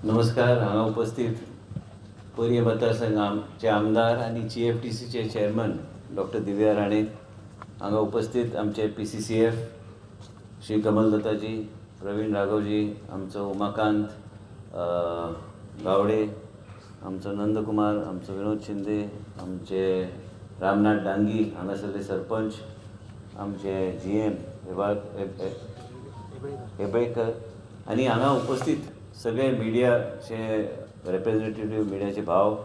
नमस्कार. हांगा उपस्थित पर्ये मतदारसंघाचे आमदार आनी GFDCचे चेअरमन डॉक्टर दिव्या राणे, हांगा उपस्थित आमचे PCCF Shri Kamal दत्ताजी, प्रवीण राघवजी, आमचो उमाकांत गावडे, आमचो नंदकुमार, आमचो विनोद शिंदे, आमचे रामनाथ डांगी हांगासरले सरपंच, आमचे GM Hebalekar आनी हांगा उपस्थित सगळे मिडियाचे रेप्रेझेंटेटिव्ह, मिडियाचे भाव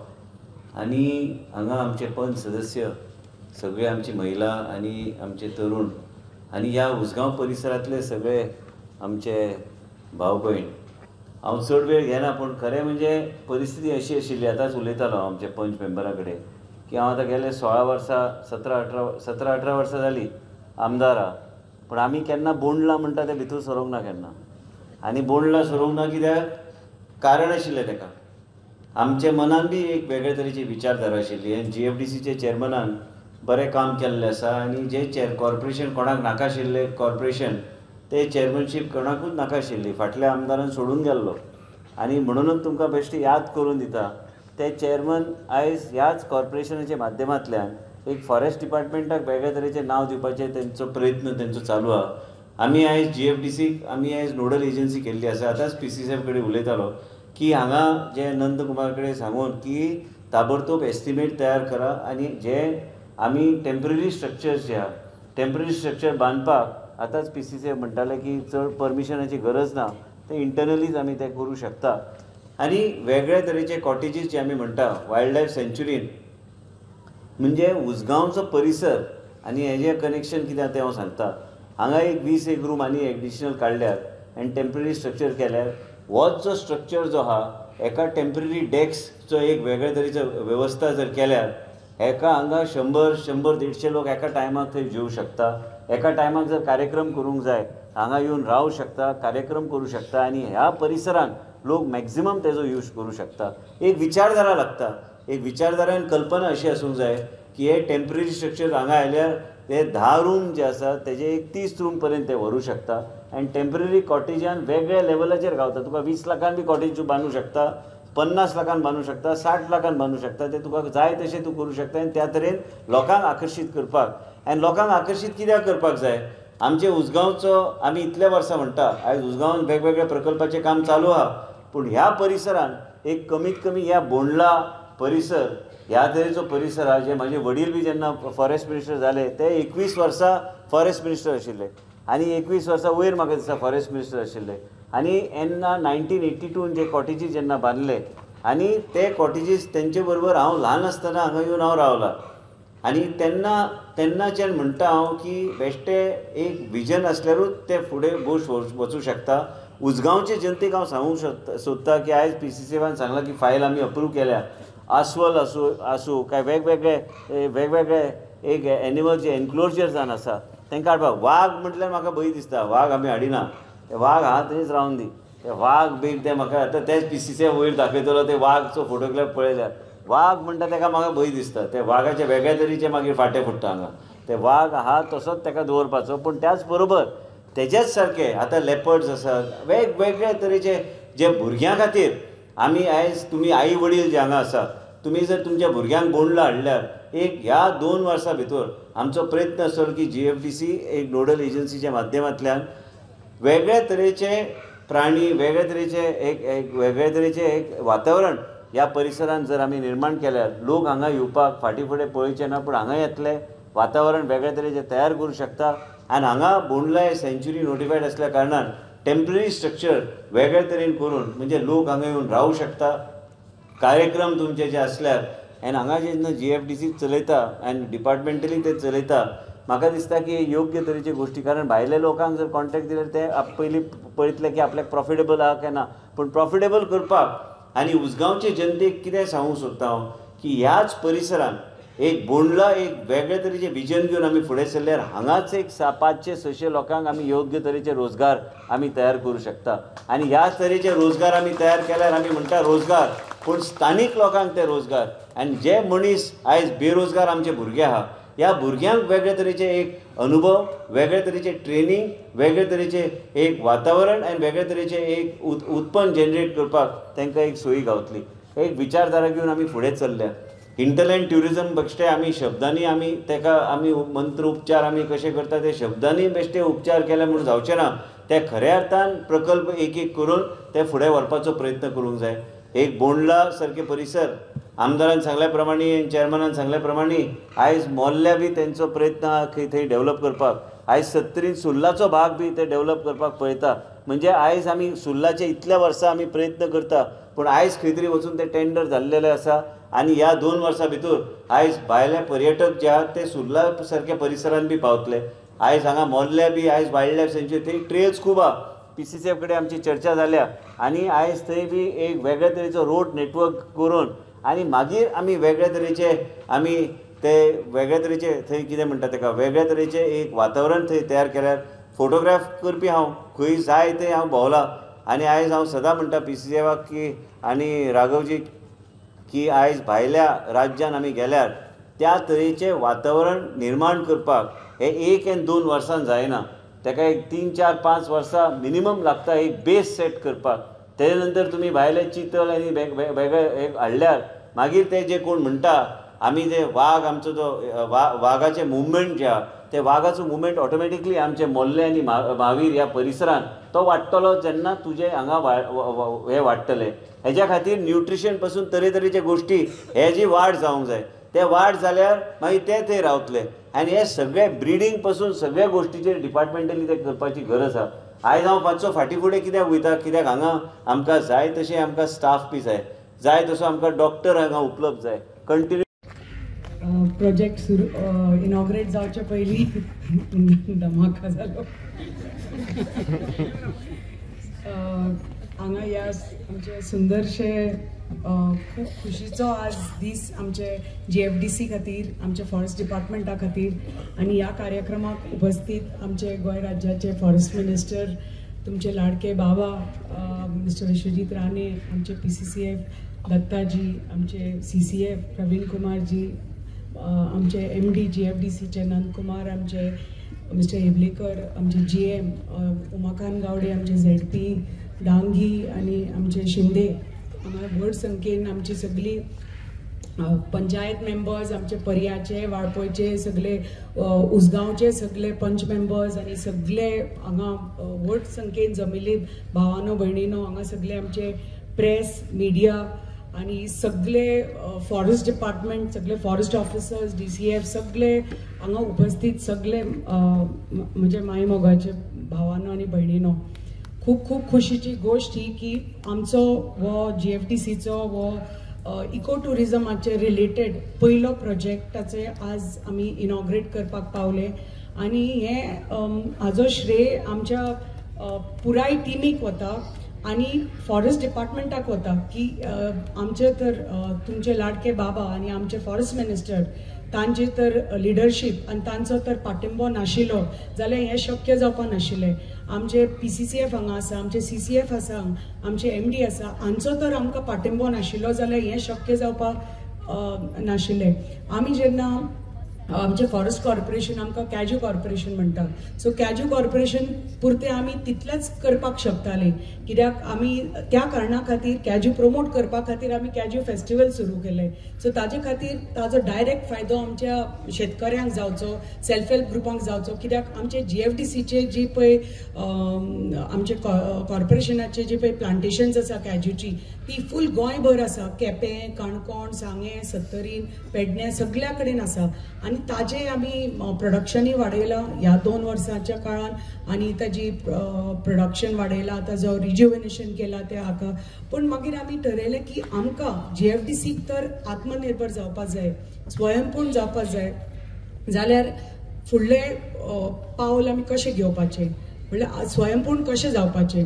आनी हांगा आमचे पंच सदस्य, सगळे आमची महिला आनी आमचे तरुण आनी ह्या उसगांव परिसरांतले सगळे आमचे भाव भयण. हांव चड वेळ घेना, पूण खरें म्हणजे परिस्थिती अशी आशिल्ली, आतांच उलयतालो हांव आमच्या पंच मेंबरा कडेन की हांव आतां गेले 16 वर्सां, 17-18 वर्सां जालीं आमदार आहा, पूण आमी केन्ना बोंडला म्हणटा तें भितर सरूंक ना केन्ना. आनी बोंडला सरूंक ना कित्याक कारण आशिल्लें तेका, आमच्या मनान बी एक वेगळे तरेची विचारधारा आशिल्ली आनी GFDCचे चेअरमनान बरें काम केल्लें आसा आनी जे कॉर्पोरेशन कोणाक नाका आशिल्लें कॉर्पोरेशन, ते चेअरमनशीप कोणाकूच नाका आशिल्ली, फाटल्या आमदारान सोडून गेल्लो आनी म्हणूनच तुमकां बेश्टी याद करून दिता, ते चेअरमन आयज ह्याच कॉर्पोरेशनाच्या माध्यमांतल्यान एक फॉरेस्ट डिपार्टमेंटाक वेगळे तरेचें नांव दिवपाचें तेंचो प्रयत्न तेंचो चालू आहा. आमी आयज GFDCक आमी आयज नोडल एजन्सी केल्ली आसा. आतांच PCCF कडेन उलयतालो की हांगा जे नंदकुमार कडेन सांगून की ताबडतोब एस्टिमेट तयार करा आनी जे आमी टेंपररी स्ट्रक्चर्स जे आहा, टेंपररी स्ट्रक्चर बांदपाक आतांच PCCF म्हणटाले की चड परमिशनाची गरज ना, ते इंटरनलीच आमी ते करूं शकता. आनी वेगळे तरेचे कॉटेजीस जे आमी म्हणटा वायल्ड लायफ सँच्युरीन, म्हणजे उसगांवचो परिसर आनी हेजें कनेक्शन कितें आहा तें हांव सांगता. हांगा एक 20 एक रूम आनी एडिशनल काडल्यार आनी टेंपररी स्ट्रक्चर केल्यार होच जो स्ट्रक्चर जो आहा एका टेंपररी डेस्कचो एक वेगळे तरेचो वेवस्था जर केल्यार एका हांगा 100-150 लोक एका टायमाक थंय जेवूं शकता. एका टायमाक जर कार्यक्रम करूंक जाय हांगा येवन रावूं शकता, कार्यक्रम करूं शकता आनी ह्या परिसरान लोक मॅक्झिमम तेजो यूज करूं शकता. एक विचारधारा लागता, एक विचारधारा आनी कल्पना अशी आसूंक जाय की हे टेंपररी स्ट्रक्चर हांगा आयल्यार ते 10 रूम जे आसा तेजे एक 30 रूम पर्यंत ते व्हरूं शकता आनी टेंपररी कॉटेजान वेगळ्या लेवलाचेर गावता. तुका 20 लाखान बी कॉटेज तूं बांदूं शकता, 50 लाखान बांदूं शकता, 60 लाखान बांदूं शकता, ते तुका जाय तशें तूं करूं शकता आनी त्या तरेन लोकांक आकर्शीत करपाक. आनी लोकांक आकर्शीत कित्याक करपाक जाय, आमचे उसगांवचो आमी इतल्या वर्सां म्हणटा आयज उसगांवान वेगवेगळ्या प्रकल्पाचें काम चालू आहा, पूण ह्या परिसरान एक कमीत कमी ह्या बोंडला परिसर ह्या तरेचो परिसर आहा, जे म्हाजे वडील बी जेन्ना फॉरेस्ट मिनिस्टर जाले ते 21 वर्सां फॉरेस्ट मिनिस्टर आशिल्ले आनी 21 वर्सां वयर म्हाका दिसता फॉरेस्ट मिनिस्टर आशिल्ले आनी तेन्ना 1982 जे कॉटेजीस जेन्ना बांदले आनी ते कॉटेजीस तेंचे बरोबर हांव ल्हान आसतना हांगा येवन हांव रावला आनी तेन्ना तेन्नाच्यान म्हणटा हांव की बेश्टे एक विजन आसल्यारूच ते फुडें गोश्ट वचूं शकता. उसगांवचे जनतेक हांव सांगूंक सोदता की आयज PCCFान सांगलां की फायल आमी अप्रूव केल्या, आस्वल आसूं काय वेगवेगळे वेगवेगळे एक एनिमल जे एनक्लोजर जावन आसा तांकां हाडपाक. वाग म्हटल्यार म्हाका भंय दिसता, वाग आमी हाडिना, ते वाग आहा थंयच रावन दी, ते वाग बीग ते म्हाका आतां तेच PCCF वयर दाखयतलो ते वागचो फोटोग्राफ पळयल्यार वाग म्हणटा ताका म्हाका भंय दिसता. ते वागाचे वेगळे तरेचे मागीर फाटे फुट्टा हांगा, ते वाग आहा तसोच ताका दवरपाचो, पूण त्याच बरोबर तेज्याच सारके आतां लेपर्ड्स आसात, वेगवेगळे तरेचे जे भुरग्यां खातीर आमी आयज तुमी आई वडील जे हांगा आसा तुमी जर तुमच्या भुरग्यांक बोंडला हाडल्यार एक ह्या 2 वर्सां भितर आमचो प्रयत्न आसतलो की GFDC एक नोडल एजन्सीच्या माध्यमांतल्यान वेगळे तरेचे प्राणी, वेगळे तरेचे एक वेगळे तरेचे एक वातावरण ह्या परिसरान जर आमी निर्माण केल्यार लोक हांगा येवपाक फाटीं फुडें पळोवचे ना, पूण हांगा येतले, वातावरण वेगळे तरेचें तयार करूं शकता. आनी हांगा बोंडला हे सँच्युरी नोटिफायड आसल्या कारणान टेंपररी स्ट्रक्चर वेगळे तरेन करून म्हणजे लोक हांगा येवन रावूं शकता. कार्यक्रम तुमचे जे आसल्यार आनी हांगा जेन्ना GFDC चलयता आनी डिपार्टमेंटली ते चलयता, म्हाका दिसता की योग्य तरेची गोश्टी, कारण भायल्या लोकांक जर कॉन्ट्रॅक्ट दिल्यार ते पयलीं पळयतले की आपल्याक प्रॉफिटेबल आहा काय ना, पूण प्रॉफिटेबल करपाक आनी उसगांवचे जनतेक कितें सांगूंक सोदता हांव की ह्याच परिसरान एक बोंडला एक वेगळे तरेचें विजन घेवन आमी फुडें सरल्यार हांगाच एक 500-600 लोकांक आमी योग्य तरेचे रोजगार आमी तयार करूं शकता. आनी ह्याच तरेचे रोजगार आमी तयार केल्यार आमी म्हणटा रोजगार, पूण स्थानीक लोकांक ते रोजगार आनी जे मनीस आयज बेरोजगार आमचे भुरगे आहा, ह्या भुरग्यांक वेगळे तरेचे एक अनुभव, वेगळे तरेचे ट्रेनींग, वेगळे तरेचे एक वातावरण आनी वेगळे तरेचे एक उत्पन्न जनरेट करपाक तांकां एक सोयी गावतली. एक विचारधारा घेवन आमी फुडें चल्ल्या. हिंटरलँड ट्युरिजम बेश्टे आमी शब्दांनी आमी ताका आमी मंत्र उपचार आमी कशे करता ते शब्दांनी बेश्टे उपचार केले म्हूण जावचें ना, ते खऱ्या अर्थान प्रकल्प एक एक करून ते फुडें व्हरपाचो प्रयत्न करूंक जाय. एक बोंडला सारके परिसर आमदारान सांगल्या प्रमाणे, चेअरमॅनान सांगल्या प्रमाणे आयज मोल्ल्या बी तेंचो प्रयत्न आहा खंय थंय डेवलप करपाक. आयज सत्तरीन सुर्लाचो भाग बी ते डेवलप करपाक पळयता. म्हणजे आयज आमी सुर्लाचे इतल्या वर्सां आमी प्रयत्न करता, पूण आयज खंय तरी वचून ते टेंडर जाल्लेले आसा आनी ह्या 2 वर्सां भितर आयज भायले पर्यटक जे आहात ते सुर्ला सारक्या परिसरान बी पावतले. आयज हांगा मोल्ल्या बी आयज वायल्ड लायफ सँच्युरी थंय ट्रेल्स खूब आहा. PCCF कडेन आमची चर्चा जाल्या आनी आयज थंय बी एक वेगळे तरेचो रोड नेटवर्क करून आनी मागीर आमी वेगळे तरेचे आमी ते वेगळे तरेचे थंय कितें म्हणटा ताका वेगळे तरेचे एक वातावरण थंय तयार केल्यार फोटोग्राफ करपी हांव खंय जाय थंय हांव भोंवला. आनी आयज हांव सदां म्हणटा PCCFाक की आनी राघवजी की आयज भायल्या राज्यान आमी गेल्यार त्या तरेचें वातावरण निर्माण करपाक हें 1 आनी 2 वर्सां जायना, ताका एक 3, 4, 5 वर्सां मिनिमम लागता एक बेस सेट करपाक. तेजे नंतर तुमी भायले चितल आनी वेगळे हाडल्यार मागीर ते जे कोण म्हणटा आमी जे वाग आमचो जो वागाचें मुवमेंट जें आहा ते वागाचो मुवमेंट ऑटोमॅटिकली आमचे मोल्ले आनी म्हावीर ह्या परिसरान तो वाडटलो जेन्ना तुजें हांगा हें वाडटलें. हेज्या खातीर न्युट्रिशन पासून तरेतरेचे गोश्टी हे जी वाड जावंक जाय, ते वाड जाल्यार मागीर ते थंय रावतले. आनी हे सगळे ब्रिडींग पासून सगळ्या गोश्टीचेर डिपार्टमेंटली ते करपाची गरज आहा. आयज हांव मातसो फाटीं फुडें कित्याक वयता, कित्याक हांगा आमकां जाय तशें आमकां स्टाफ बी जाय, जाय तसो आमकां डॉक्टर हांगा उपलब्ध जाय. कंटिन्यू प्रोजेक्ट सुरू इनॉग्रेट जावचे पयलीं धमाका जालो. हांगा ह्या आमचे सुंदरशे खूब खुशीचो आज दीस आमचे GFDC खातीर, आमचे फॉरेस्ट डिपार्टमेंटा खातीर आनी ह्या कार्यक्रमाक उपस्थित आमचे गोंय राज्याचे फॉरेस्ट मिनिस्टर तुमचे लाडके बाबा मिस्टर विश्वजीत राणे, आमचे PCCF दत्ताजी, आमचे CCF Praveen कुमारजी, आमचे MD GFDCचे नंदकुमार, आमचे मिस्टर हेबलेकर, आमचे GM Umakant Gawade, आमचे ZP Dangi आनी आमचे शिंदे, हांगा व्हड संख्येन आमची सगळी पंचायत मेंबर्स, आमचे पर्याचे, वाळपयचे सगळे, उसगांवचे सगळे पंच मेंबर्स आनी सगळे हांगा व्हड संख्येन जमिल्ली भावानो भयणीनो, हांगा सगळे आमचे प्रेस मिडिया आनी सगळे फॉरेस्ट डिपार्टमेंट, सगळे फॉरेस्ट ऑफिसर्स, DCF सगळे हांगा उपस्थित सगळे म्हणजे माय मोगाचे भावानो आनी भयणीनो, खूब खूब खुशीची गोश्ट ही की आमचो हो GFDCचो हो इको ट्युरिजमाचे रिलेटेड पयलो प्रोजेक्टाचे आज आमी इनॉग्रेट करपाक पावले. आनी हें हाजो श्रेय आमच्या पुराय टिमीक वता आनी फॉरेस्ट डिपार्टमेंटाक वता की आमचे तर तुमचे लाडके बाबा आनी आमचे फॉरेस्ट मिनिस्टर तांचे तर लिडरशीप आनी तांचो तर पाठिंबो नाशिल्लो जाल्यार हें शक्य जावपा नाशिल्लें. आमचे PCCF हांगा आसा, आमचे CCF आसा, आमचे MD आसा, हांचो तर आमकां पाठिंबो नाशिल्लो जाल्यार हें शक्य जावपाक नाशिल्लें. आमी जेन्ना आमचें फॉरेस्ट कॉर्पोरेशन आमकां कॅज्यू कॉर्पोरेशन म्हणटा, सो कॅज्यू कॉर्पोरेशन पुरतें आमी तितलेंच करपाक शकताले, कित्याक आमी त्या कारणा खातीर कॅज्यू प्रमोट करपा खातीर आमी कॅज्यू फेस्टिवल सुरू केलें. सो ताजे खातीर ताजो डायरेक्ट फायदो आमच्या शेतकऱ्यांक जावचो, सेल्फ हेल्प ग्रुपांक जावचो, कित्याक आमचे GFDCचे जी पळय आमचे कॉर्पोरेशनाचे जी पळय प्लांटेशन्स आसा कॅज्यूची ती फूल गोंयभर आसा, केपें, काणकोण, सांगें, सत्तरीन, पेडणें सगळ्या कडेन आसा. आनी ताजे आमी प्रोडक्शनूय वाडयलां ह्या 2 वर्सांच्या काळान आनी ताजी प्रोडक्शन वाडयलां, ताजो रिज्युविनेशन केलां त्या हाका. पूण मागीर आमी ठरयलें की आमकां GFDCक तर आत्मनिर्भर जावपाक जाय, स्वयंपूर्ण जावपाक जाय, जाल्यार फुडलें पावल आमी कशें घेवपाचें, म्हणल्यार स्वयंपूर्ण कशें जावपाचें.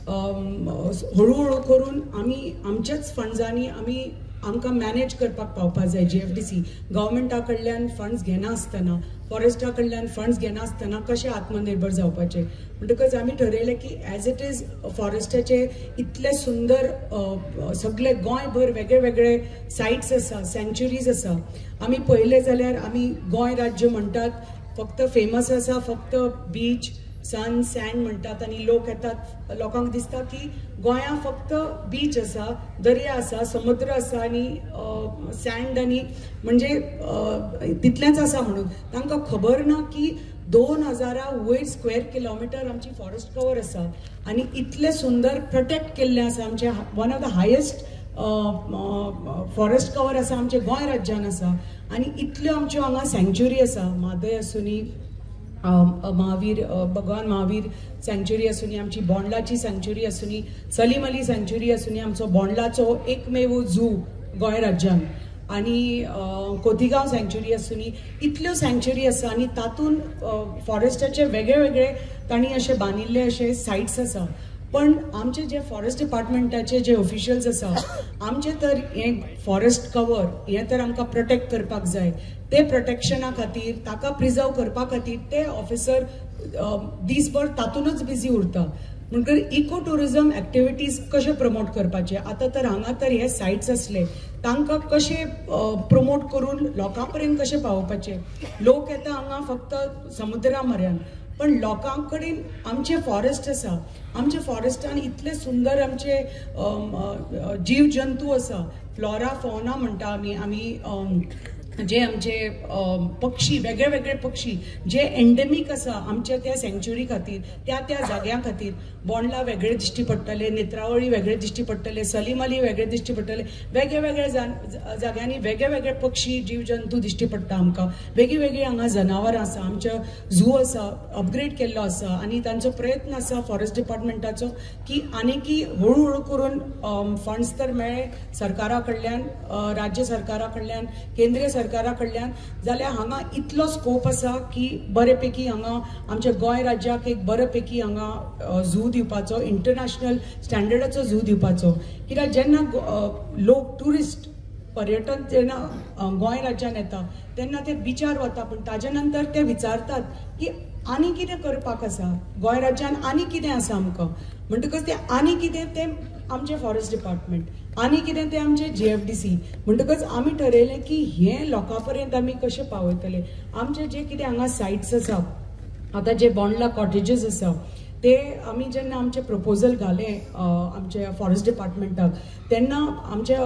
हळूहळू करून आमी आमच्याच फंड्सांनी आमी आमकां मॅनेज करपाक पावपा जाय. जी एफ डी सी गव्हर्मेंटा कडल्यान फंड्स घेनासतना, फॉरेस्टा कडल्यान फंड्स घेनासतना कशें आत्मनिर्भर जावपाचें. म्हणटकच आमी ठरयलें की एज it is फॉरेस्टाचे इतले सुंदर सगळे गोंयभर वेगळे वेगळे सायट्स आसा, सँच्युरीज आसा. आमी पळयलें जाल्यार आमी गोंय राज्य म्हणटात फक्त फेमस आसा फक्त बीच, सन, सँड म्हणटात आनी लोक येतात, लोकांक दिसता की गोंया फक्त बीच आसा, दर्या आसा, समुद्र आसा आनी सँड आनी म्हणजे तितलेंच आसा म्हणून. तांकां खबर ना की 2000 वयर स्क्वेअर किलोमिटर आमची फॉरेस्ट कवर आसा आनी इतलें सुंदर प्रोटेक्ट केल्लें आसा. आमचें one of the highest forest cover आसा आमच्या गोंय राज्यान आसा आनी इतल्यो आमच्यो हांगा सँच्युरी आसा. म्हादय आसूनी, महावीर भगवान महावीर सँच्युरी आसूनी, आमची बोंडलाची सँच्युरी आसूनी, सलीम अली सँच्युरी आसूनी, आमचो बोंडलाचो एकमेव झू गोंय राज्यान आनी कोतिगांव सँच्युरी आसूनी, इतल्यो सँच्युरी आसा आनी तातूंत फॉरेस्टाचे वेगळे वेगळे तांणी अशे बांदिल्ले अशे सायट्स आसा. पण आमचे जे फॉरेस्ट डिपार्टमेंटाचे जे ऑफिशियल्स आसा, आमचे तर हें फॉरेस्ट कवर हें तर आमकां प्रोटेक्ट करपाक जाय. ते प्रोटेक्शना खातीर, ताका प्रिजर्व करपा खातीर ते ऑफिसर दीसभर तातूंतच बिजी उरता. म्हणटकीर इको ट्युरिजम एक्टिविटीज कशें प्रमोट करपाचें, आतां तर हांगा तर हे सायट्स आसले तांकां कशें प्रमोट करून लोकां पर्यंत कशें पावोवपाचें. लोक येता हांगा फक्त समुद्रा म्हऱ्यान, पण लोकां कडेन आमचे फॉरेस्ट आसा, आमचे फॉरेस्टान इतले सुंदर आमचे जीव जंतू आसा, फ्लोरा फॉना म्हणटा आमी, आमी जे आमचे पक्षी, वेगळे वेगळे पक्षी जे एंडेमीक आसा आमच्या त्या सँच्युरी खातीर, त्या त्या जाग्यां खातीर. बोंडला वेगळे दिश्टी पडटले, नेत्रावळी वेगळे दिश्टी पडटले, सलीम अली वेगळे दिश्टी पडटले, वेगळे वेगळे जाग्यांनी वेगळे वेगळे पक्षी जीव जंतू दिश्टी पडटा आमकां. वेगळी वेगळी हांगा जनावरां आसा, आमच्या झू आसा, अपग्रेड केल्लो आसा आनी तांचो प्रयत्न आसा फॉरेस्ट डिपार्टमेंटाचो की आनीकी हळू हळू करून फंड्स तर मेळ्ळे सरकारा कडल्यान, राज्य सरकारा कडल्यान, केंद्रीय सरकारा कडल्यान, जाल्यार हांगा इतलो स्कोप आसा की बरेपैकी हांगा आमच्या गोंय राज्याक एक बरेपैकी हांगा झू दिवपाचो, इंटरनॅशनल स्टँडर्डाचो झू दिवपाचो. कित्याक जेन्ना लोक ट्युरिस्ट पर्यटन जेन्ना गोंय राज्यान येता तेन्ना ते बिचार वता, पूण ताजे नंतर ते विचारतात की आनी कितें करपाक आसा गोंय राज्यान, आनी कितें आसा आमकां. म्हणटकच ते आनी कितें तें आमचें फॉरेस्ट डिपार्टमेंट, आनी कितें तें आमचें जी एफ डी सी. म्हणटकच आमी ठरयलें की हें लोकां पर्यंत आमी कशें पावयतले. आमचे जे कितें हांगा सायट्स आसा, आतां जे बोंडला कॉटेजीस आसा, ते आमी जेन्ना आमचें प्रपोजल घालें आमच्या फॉरेस्ट डिपार्टमेंटाक, तेन्ना आमच्या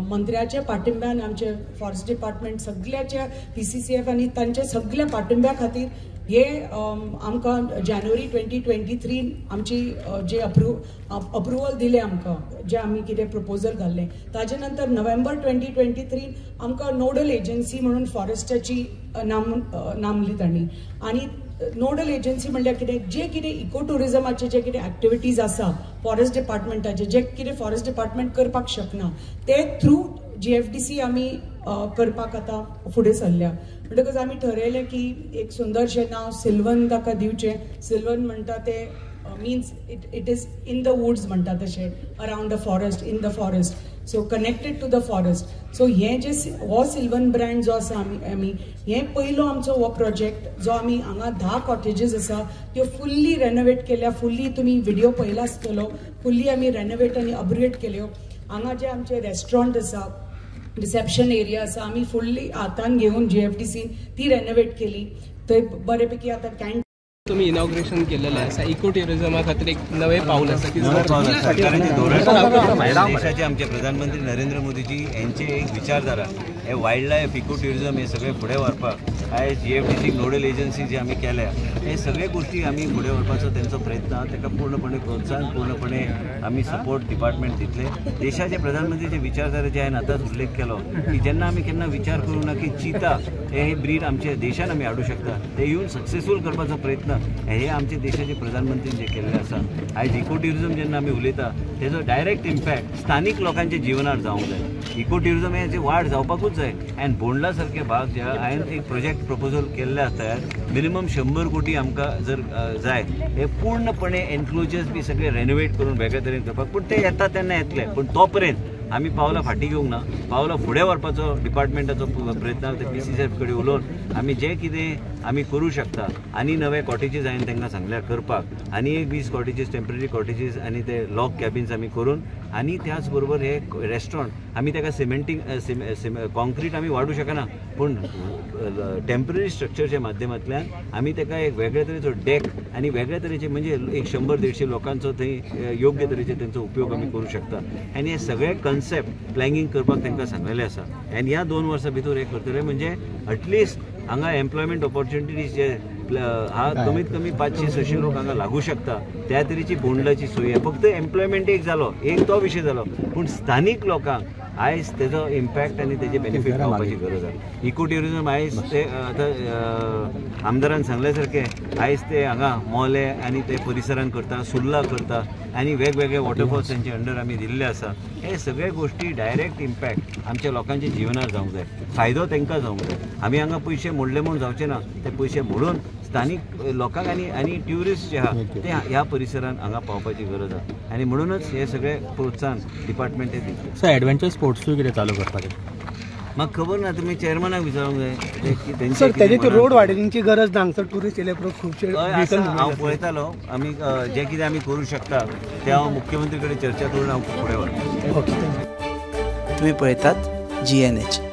मंत्र्याच्या पाठिंब्यान आमचे फॉरेस्ट डिपार्टमेंट सगळ्याच्या PCCF आनी तांच्या सगळ्या पाठिंब्या खातीर हे आमकां जानेवारी 2023 आमची जे अप्रुवल दिलें आमकां, जे आमी कितें प्रपोजल घाल्लें. ताजे नंतर नोव्हेंबर 2023 आमकां नोडल एजन्सी म्हणून फॉरेस्टाची नामली तांणी. आनी नोडल एजन्सी म्हणल्यार कितें, जे कितें इको ट्युरिजमाचे जे कितें एक्टिविटीज आसा फॉरेस्ट डिपार्टमेंटाचे, जे कितें फॉरेस्ट डिपार्टमेंट करपाक शकना ते थ्रू GFDC आमी करपाक आतां फुडें सरल्या. म्हणटकच आमी ठरयलें की एक सुंदरशें नांव सिल्वन ताका दिवचें. सिल्वन म्हणटा ते means it is in the woods म्हणटा तशें, around the forest, in the forest, so connected to the forest. So हें जे हो सिल्वन ब्रँड जो आसा आमी हें पयलो आमचो हो प्रोजेक्ट जो आमी हांगा 10 कॉटेजीस आसा त्यो फुल्ली रेनोवेट केल्या. फुल्ली तुमी व्हिडियो पळयला आसतलो, फुल्ली आमी रेनोवेट आनी अपग्रेड केल्यो. हांगा जे आमचे रेस्टॉरंट आसा, रिसेप्शन एरिया आसा, आमी फुल्ली हातान घेवन GFDC ती रेनोवेट केली. थंय बरेपैकी आतां कॅन्टीन तुम्ही इनॉग्रेशन केलेलं आसा. इको ट्युरिझमा खातीर एक नवें पावल आसा. सरकाराचे धोरण, देशाचे आमचे प्रधानमंत्री नरेंद्र मोदीजी यांचे एक विचारधारा हे वायल्ड लायफ इको ट्युरिझम हे सगळे फुडें व्हरपाक आयज GFDC nodal agency जी आमी केल्या हे सगळे गोष्टी आमी फुडें व्हरपाचो तेंचो प्रयत्न आहा. ताका पूर्णपणे प्रोत्साहन, पूर्णपणे आमी सपोर्ट डिपार्टमेंट दितले. देशाचे प्रधानमंत्रीचे विचारधारा जे हांवें आतांच उल्लेख केलो की जेन्ना आमी केन्ना विचार करूं ना की चिता हे ब्रीड आमच्या देशान आमी हाडूं शकता, ते येवन सक्सेसफूल करपाचो प्रयत्न हे आमचे देशाचे प्रधानमंत्री जे केल्ले आसा. आयज इको ट्युरिझम जेन्ना आमी उलयता तेजो डायरेक्ट इम्पॅक्ट स्थानीक लोकांच्या जिवनार जावंक जाय. इको ट्युरिझम हे वाड जावपाकूच जाय. आनी बोंडला सारके भाग जे हांवें एक प्रोजेक्ट प्रपोजल केल्ले आसा तयार, मिनिमम 100 कोटी आमकां जर जाय हे पूर्णपणे एन्क्लोजर्स बी सगळे रेनोवेट करून वेगळे तरेन करपाक. पूण ते येता तेन्ना येतले, पूण तो पर्यंत आमी पावलां फाटीं घेवंक ना, पावलां फुडें व्हरपाचो डिपार्टमेंटाचो प्रयत्न ते PCCF कडेन उलोवन आमी जें कितें आमी करूं शकता आनी नवे कॉटेजीस हांवें तांकां सांगल्यार करपाक आनी एक 20 कॉटेजीस टेंपररी कॉटेजीस आनी ते लॉग कॅबिन्स आमी करून आनी त्याच बरोबर हे रेस्टॉरंट आमी ताका सिमेंटींग कॉन्क्रीट आमी वाडूं शकना पूण टेंपररी स्ट्रक्चरच्या माध्यमांतल्यान आमी ताका एक वेगळे तरेचो डेक आनी वेगळे तरेचे म्हणजे एक 100-150 लोकांचो थंय योग्य तरेचे तेंचो उपयोग आमी करूं शकता आनी हे सगळे कन्सेप्ट प्लॅनिंग करपाक तांकां सांगलेलें आसा. आनी ह्या 2 वर्सां भितर हे करतले म्हणजे एटलिस्ट हांगा एम्प्लॉयमेंट ऑपॉर्च्युनिटीज जे हा कमीत कमी 500-600 लोक हांगा लागू शकता त्या तरेची बोंडलाची सोय. फक्त एम्प्लॉयमेंट एक जालो, एक तो विशय जालो, पूण स्थानीक लोकांक आयज तेजो इम्पॅक्ट आनी तेजे बेनिफीट पावपाची गरज आसा. इको ट्युरिजम आयज ते आतां आमदारान सांगल्या सारकें आयज ते हांगा मोले आनी ते परिसरान करता, सुर्ला करता आनी वेगवेगळे वॉटरफॉल्स तेंचे अंडर आमी दिल्ले आसा. हे सगळे गोश्टी डायरेक्ट इम्पॅक्ट आमच्या लोकांच्या जिवनार जावंक जाय, फायदो तांकां जावंक जाय. आमी हांगा पयशे मोडले म्हूण जावचे ना, ते पयशे मोडून स्थानीक लोकांक आनी आनी ट्युरिस्ट जे आहा ते ह्या परिसरान हांगा पावपाची गरज आसा आनी म्हणूनच हे सगळे प्रोत्साहन डिपार्टमेंट हे दितले. सर, एडवेंचर स्पोर्ट्सूय कितें चालू करपाचें? म्हाका खबर ना, तुमी चेअरमॅनाक विचारूंक जाय. सर, तेजे रोड वायडनिंगची गरज ना हांगसर ट्युरिस्ट येयले उपरांत खुबशे हांव पळयतालो आमी जें कितें आमी करूं शकता तें हांव मुख्यमंत्री कडेन चर्चा करून हांव फुडें व्हरता. तुमी पळयतात GNH.